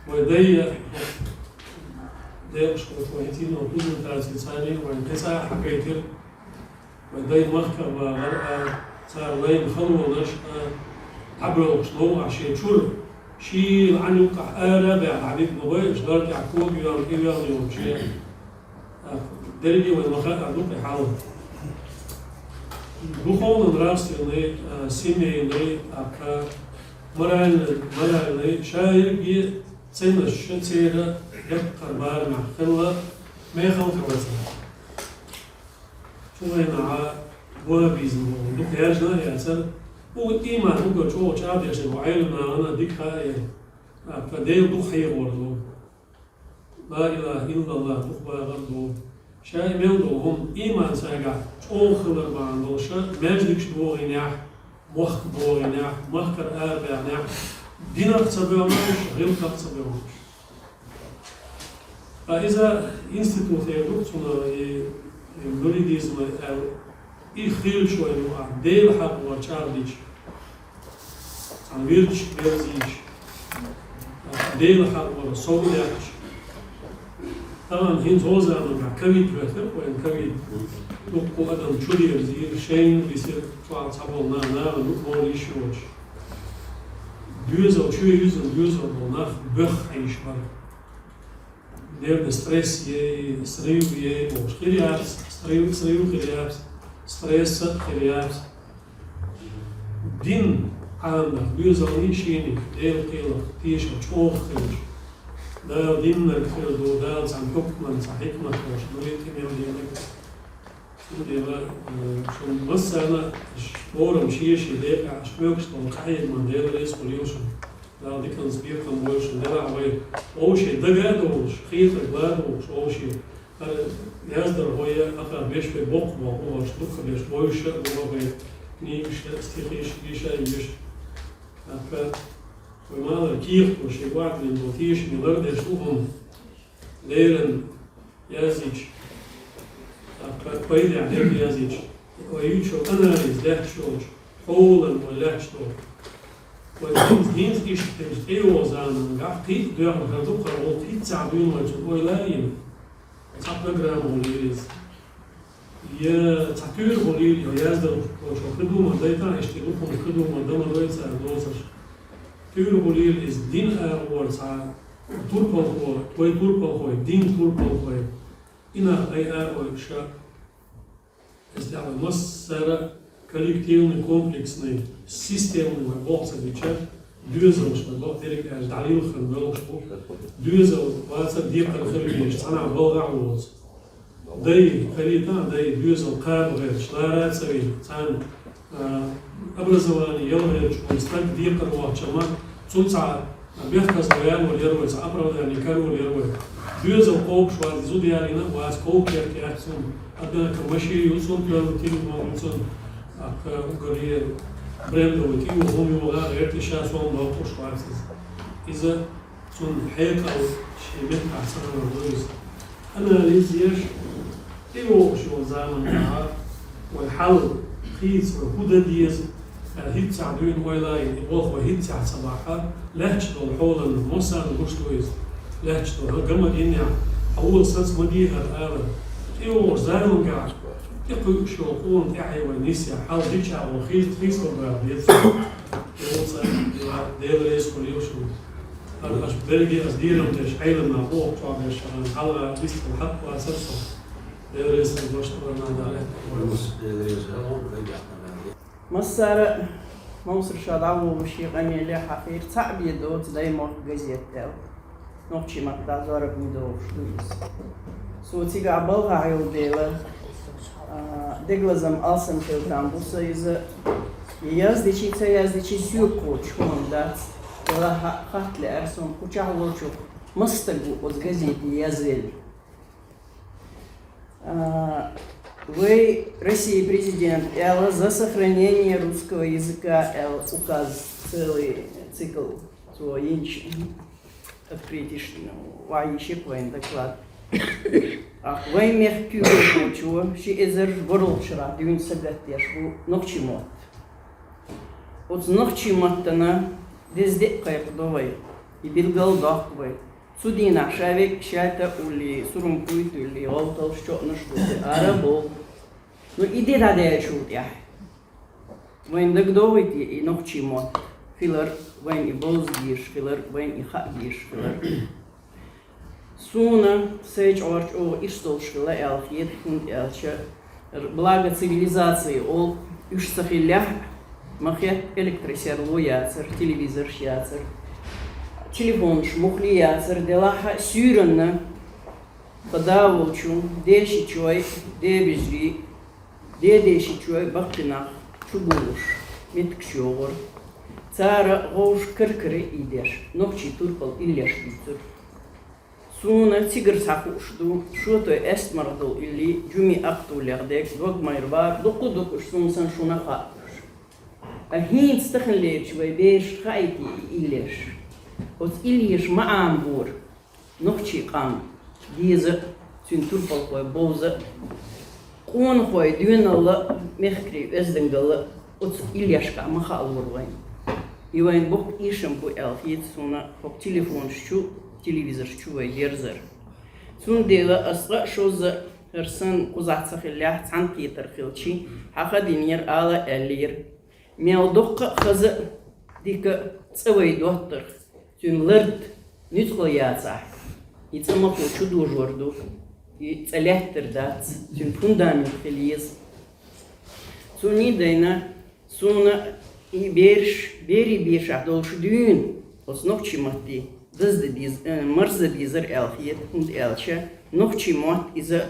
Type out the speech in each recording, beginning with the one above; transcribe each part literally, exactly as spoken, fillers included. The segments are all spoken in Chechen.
Вай дай, декъашхо вай хӀинцӀеран презентаци царна вайна кхин цхьа хьагойтира. Вай дай махках вагӀар а, цар лайна халонаш а, дӀабоьлхуш новкъахь шен чура, шийла Ӏаьнан юккъехь ара а баьхна, дӀабита ма бай, уьш лар тӀехь кога йоьлла, тӀе йоьлла йолчу шен. Дерриге а вайна ма хаьара ду-кх и хьал. Духовно-нравственный, а, семейный, а, моральный, моральный, ша ерриге ценностьш церан деккхар барамехь хилла мехала хилла цара. Цу вайнахь ваххабизм боху дукха яьржина а яцара, уггар ийман уггар чӀогӀа чӀагӀдеш дерг бу, Ӏелам нахана дика хаа а, а, Делан дукха хьехор ду. Ла илаха иллаллах дукха бахар ду. Ша и мел долу хӀума ийман цаьргахь чӀогӀа хилар бахьана долуш, маьждигаш бохийнехь, мохк бохийнехь, махкара арабаьхнехь, динах ца боьлхуш, гӀиллакхах ца боьлхуш. Ткъа иза институт эр ду-кх цунах, и, и муридизм аьлла, и хилча вайн ю ахь, Делан хьакъ вара чӀагӀдича, цхьана вирдаш берзийча, Делан хьакъ вара сов лаьтташ. Тахана хӀинца хӀокху заманахь ковид хӀоьттира вайн, ковид. Дуккха адам чу дерзийра, шайна а бисира, чохь цхьаболу нах, нахана дукха бовла йиш йоцуш. Доьзал, чоь юьзна доьзал болу нах боьхна Ӏийш бара. Нервный стресс ей, срыв ей бохуш хир яц, срыв, срыв хир яц, стресс а хир яц. Дин Ӏамадахь, доьзалний, шений, Делан кхелах тешар чӀогӀа хилча, Дала диннарг хир ду, Дала цхьана хьукманца, хьикмат долуш ду, и къинел динарг. Цундела, э, шун массарна а, аш форум шен-шен декъехь аш хьоьгуш долу къахьегаман Дела реза хуьлийла шуна. Дала диканца бекхам бойла шуна. Делахь вай вовшийн дага а долуш, хетарг ладугӀуш вовшийн. ХӀара яздархой а, ахьа беш бен боккха боху, вовш дукха беш, вовш а боху вай книгаш а, стихиш а, йиш а йиш. ТӀаккха вай малар кехат ву шен ваьӀнин бу, тешаме лардеш ву хӀума. Леррина яздича, тӀаккха пайдехь дерг яздича, вай юьйцуш йолу анализ лаьтташ йолчу хьолан вай лаьтташ долу. Вай хӀинца, хӀинца иштта хилча, тӀейогӀу заманахь кхин а доьхна хир ду-кх хӀара, вовшах хӀинцца дуьйна вай цунна ойла а йина. Цхьа программа гӀо лелийла иза. Я цхьа туьйра гӀо лелийла, я яздархочо хи ду ма дайта, иштта дукха хи ду ма дан ма дой цара доцурш. Туьйра гӀо лелийла иза дин агӀор цхьа турпалхо, вай турпалхой, дин турпалхой. И нах ай агӀой ша. Иза тӀехь вай массара коллективный, комплексный, системный вай болх ца дича, доьзалш вай болх дерриг аьлла дӀалилхина боьлхуш бу. Доьзал вацар декхар хила везаш, цхьанхьа балгӀахь воцу. Дай, карийта а дай, доьзал кхаба гӀерташ, лара а ца вина, царна, а, образование яла гӀерташ волу стаг декхар вахча ма, цунна цхьа бехказло ялор яра вай, цхьа оправдание карор яра вай. Доьзал кхобуш вац, зуда ялийна а вац, ков керт яц цунна. Однако машин ю цунна, тоьлла телефон ю цунна, а, уггаре брендовый тӀе юха хӀума йогӀа а гӀерта, ша сом доккхуш вац иза. Иза цунна хьекъал шен меттахь ца хилар ду иза. Анализ еш, тӀейогӀуш йолу заманахь вай хьал хийца, вай хӀун дан деза, аьлла, хӀинццехь дуьйна ойла а йина, и болх вай хӀинццехь ца бахь, лаьтташ долу хьолан массарна гуш ду иза. Лаьтташ долу, хӀара ган ма гинехь, хьан волу саца ма дехара ала. ТӀейогӀуш заманахь тӀекхуьуш йолу къона тӀаьхье вай нисъян, хьал дича а вай хийца, хийца ван бара деза. Делан реза хуьлийла шуна. ХӀара аша берриге аса дерам деш, Ӏелам нах боху чӀогӀа деш, хьалха вистхила хьакъ вацара со. Делан реза хуьлда вайна, Дала. Массара а Мовсар ша дӀаволуш шен къамелехь хьахийра, цхьаъ бен доцу «Даймохк» газет аьлла. Нохчийн маттахь зорбане долуш ду иза. Цо цигахь балхахь йолу дела, а, деглазам алсам хила там бу сан иза. Яздичи, ца яздичи, соьга кхочуш хӀума дац. Делахь а хатта лаьара суна, кху чохь волчух маса стаг ву оцу газете язвелла. А, вай России президент аьлла «За сохранение русского языка» аьлла указ, целый цикл цо йинчу. Открытиш, ну, вайшип вайн доклад. Ах, вайн мехкан куьйгалхочо ши эзар ворхӀалгӀачу шарахь дуьйна сагатдеш бу нохчийн мотт. Оцу нохчийн маттана деза де а кхайкхадо вай. И билгал доккху вай. Цу дийнахь ша век шаьта улли, сурам куйтулли, гӀовталш чоънаш дулли, ара бу. Ну, и де дӀадаьллачул тӀехь. Вайн дагадогӀуйтий и нохчий мотт хилар, вайн и бовза дезаш хилар, вайн и хаа дезаш хилар. Суна, сай чӀорчу оха иштта долуш хилла аьлла хета, хӀунда аьлча, р-, благо цивилизации олу, уьш ца хиллехь, ма хетта электросерло яцара, телевизорш яцара, телефонаш муххале яцара, делахь а суьйранна, тхан да волчу, дешичой, дебижлий, дедешичой баккхинах чугулуш, меттигаш йогӀура. Цара гӀовш кара-кара ийдеш, нохчий турпал иллеш дуьйцура. Суна цигара схьахууш ду, шотой эстамарх долу илли, жуми акхтулех дег, дог майра вара, дуккха а дукха уьш суна санна шуна хаьа уьш. Ткъа хӀинца таханлерчу вай берашка хаийтий и иллеш? Оцу иллеш ма Ӏамабора нохчий къам, деза а, цуьнан турпалхой бовза а, къонахой доьналла а, мехкарий оьздангалла а оцу иллешкахь ма хаалора вайн. И вайн боккха эшам бу аьлла хета суна хӀокху телефонаш чу, телевизорш чу вай дерзар. Цундела ас цкъа а шозза а, хӀара санна кхузахь ца хиллехь, цхьаьнакхетар хилчий, хьаха динера ала аьллера. Мел доккха а хаза а, дика а цӀа вай доттарх, цуьнан лард нуьцкъала яцахь, и цӀа махо чу дожор ду, и цӀа лаьттар дац, цуьнан фундамент хила еза. Цунний дайна, суна и бераш, берийн бешахь долуш дуьйна, оцу нохчий матте даздан беза, э, марздан безара аьлла хета, хӀунда аьлча нохчий мотт иза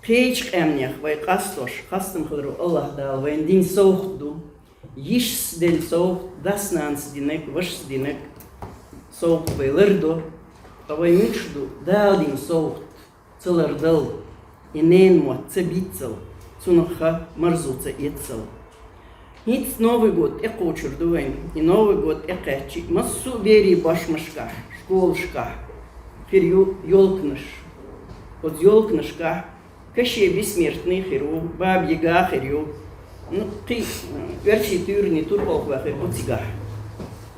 кхечу къаьмнех вай къастош, хастам хиларо Аллах Дала вайна дина совгӀат ду. Йишас делла совгӀат, дас-нанас динарг, вашас динарг совгӀат вай лардо. Ткъа вай муьлш ду Дала дина совгӀат ца лардала, и ненан мотт ца биццала, цунах хан марзо ца эццала. ХӀинца Новый год тӀекхочур ду вайн. И Новый год тӀекхаьччи, массо а берийн бошмашкахь, школашкахь хир ю ёлканаш. Оцу ёлканашкахь каше бессмертный хир ву, Баба Яга хир ю. Ну, кхин, э, оьрсийн туьйранийн турпалхой хир бу цигахь.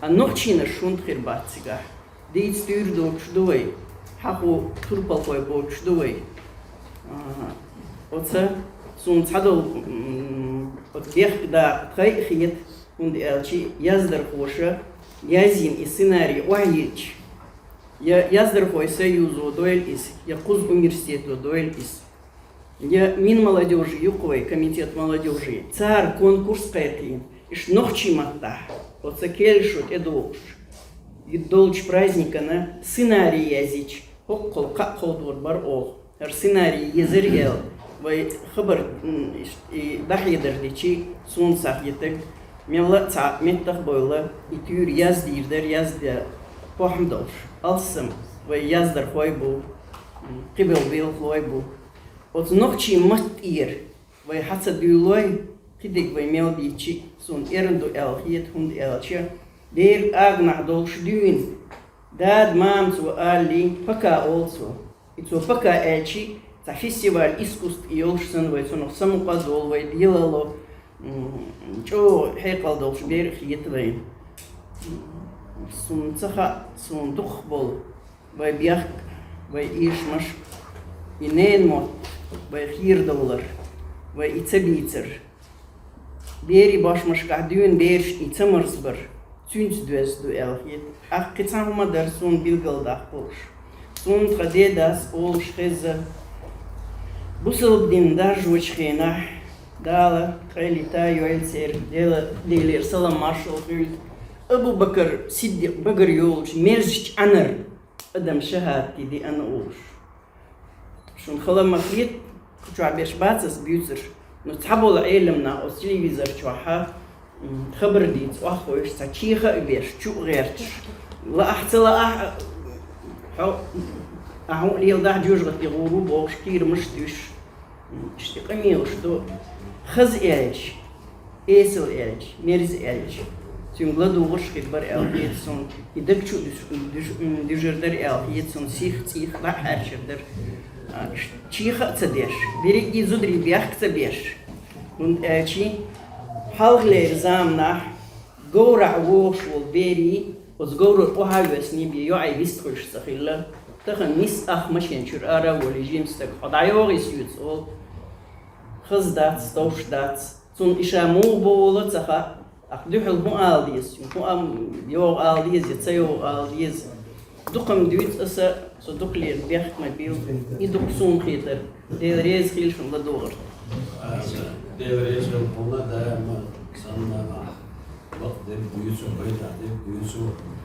А нохчийнаш хӀунда хир бац цигахь? Дийца туьйра доцуш ду вай, хьахо турпалхой боцуш ду вай. А, оца суна цхьадолу, м, оцу бехк дакъа тхайа а хета, хӀунда аьлча яздархоша язйина и сценарий охьайиллича, я яздархойн союзо дойла иза, я кхуза университето дойла иза. Я Минмолодёжи ю-кх вай, комитет молодёжи, цара конкурс кхайкхийна, иштта нохчий маттахь, оцу келлашо тӀедогӀуш, и долчу праздникана сценарий язйича, хӀоккхул кхаъ кховдор бара оха. ХӀара сценарий езара аьлла, вай хабар, м, и дӀахьедар дичи, суна схьахетарг, мелла а цхьа меттах а бевлла, и туьйра яздийр дара, яздан похӀма долуш. Алссам, вай яздархой бу, м, кхиболу белхалой бу. Оцу нохчийн матта тӀера вай хьа ца дуьйлой, кхидерг вай мел дийцичи а, суна эрна ду аьлла хета, хӀунда аьлча бер агнахь долуш дуьйна, дада-мамаца алале, пока олу цо. И цо пока аьлчи, цхьа фестиваль искусств йолуш санна, вай цунах самукъа а долу, вай делало, м, чӀогӀа хьекъал долуш бер а хета вайна. Суна ца хаьа, суна дукхахболу вай бехк, вай эшамаш, и ненан мотт, вай хийрадовлар, вай и ца бийцар. Берийн бошмашкахь дуьйна бераш и ца марзбар, цуьнца доьзна ду аьлла хета. ТӀаккха кхин цхьа хӀума дара суна билгалдаккха лууш. Суна тхан дедас олуш хезна, бусалба дин даржочу хенахь, Дала къайле та йойла церан, Дела, Делера салам маршалла хуьлда, Абу-Бакар Сиддикъ багара йолчу мерзачу Ӏанара адам шахӀадате деана олуш. Шуна хала ма хета, кху чохь берш бац аса буьйцурш, но цхьаболу Ӏеламнах оцу телевизор чохь, м, хабар дийца охьахевшаш, цхьа чеха а беш, чу а гӀерташ, лаахь а, ца лаахь а, хьо, ахьа хӀун а леладахь, жоьжахати гӀур ву бохуш, кийрамаш а туьйсуш, м, иштта къамелаш ду, хаза аьлча. Эсала аьлча, мерза аьлча, цуьнга ладугӀуш хир бара аьлла хета суна, и даг чу дуьш-, дуьш-, м, дуьжур дара аьлла хета суна, сих, цӀих дӀа а хьаьршур дара. А, ш-, чеха а ца деш, берриге а зударий бехк а ца беш. ХӀунда аьлча хьалхалера заманахь говрахь вогӀуш волу берий, Оцу говрара охьа а воьссиний бен, йоӀий вист хуьлуш ца хилла. Тахана нийсса ах машен чуьра ара а волий жима стаг, хьо дӀайогӀий соьца олу. Хаза дац, товш дац. Цунна и ша муха боху а ца хаьа. Ахь дуьхьал хӀун ала деза? ХӀун ам йогӀу ала деза я ца йогӀу ала деза? Дукха-м дуьйцу аса, со дукхалера бехк ма бийла. И дукха суна хетара. Дела реза хила шуна ладогӀарна. Дела реза хила хьуна, даима санна, бакъдерг дуьйцу, пайда дерг дуьйцу.